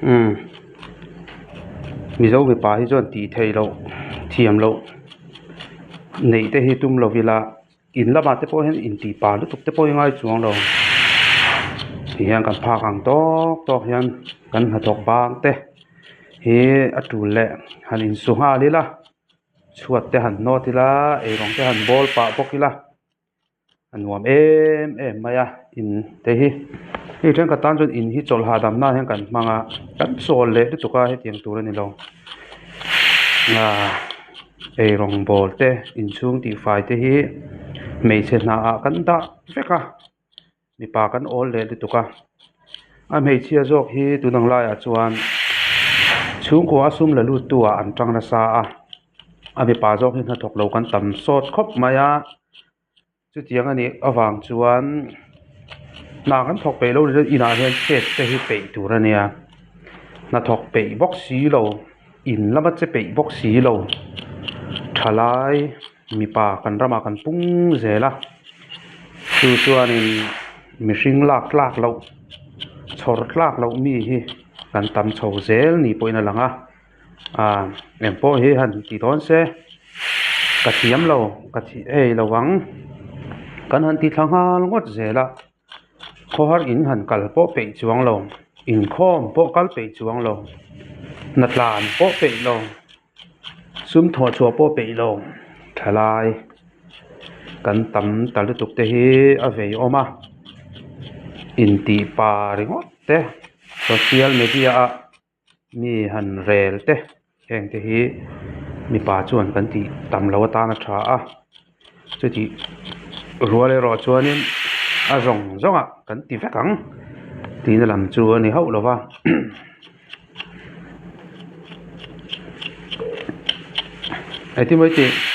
Umm mizo mipa hi chuan tih theih loh thiam loh neih te hi tum lo ila in lamah te pawh hian intih pa lutuk te pawh hi ngai chuang lo ti hian kan phak ang tawk tawk hian kan hnathawk bang te hi a tul leh han insu nghal ila chhuat te han nawt ila eirawng te han bawl pah bawk ila. A nuam em em mai a in te hi hei thenkhat tan chuan in hi chawlh hahdam nan hian kan hmang a kan chawl leh lutuk a hetiang tur a ni lo ah eirawng bawl te inchhung tihfai te hi hmeichhe hna ah kan dah vek a mipa kan awl leh lutuk a a hmeichhia zawk hi tun ang laiah chuan chhungkua a sum la lut tu ah an tang nasa a a mipa zawk hi hnathawk lo kan tam sawt khawp mai a. Chutiang a nih avang chuan hna kan thawk peih lo inah hian chet te hi peih tur a nia hnathawk peih bawk si lo in lama che peih bawk si lo thalai mipa kan ramah kan pung zel a chu chuanin mihring lak tlak loh chhawr tlak loh mi hi kan tam chho zel ni pawhin a lang a. Ah eng pawh hi han ti dawn se ka thiam lo ka thi ei lo ang kan han ti thla nghal ngawt zel a khawhar in han kal pawh peih chuang lo inkhawm pawh kal peih chuang lo hnatlan pawh peih lo sum thawh chhuah pawh peih lo thalai kan tam ta lutuk te hi a vei awm a intih pa ringawt te social media ah. Mi han rel te heng te hi mipa chuan kan tih tam loh atan a tha a chutih rual erawh chuanin a zawng zawng ah kan ti vek ang tihna lam chu a ni hauh lo va engtin maw i tih.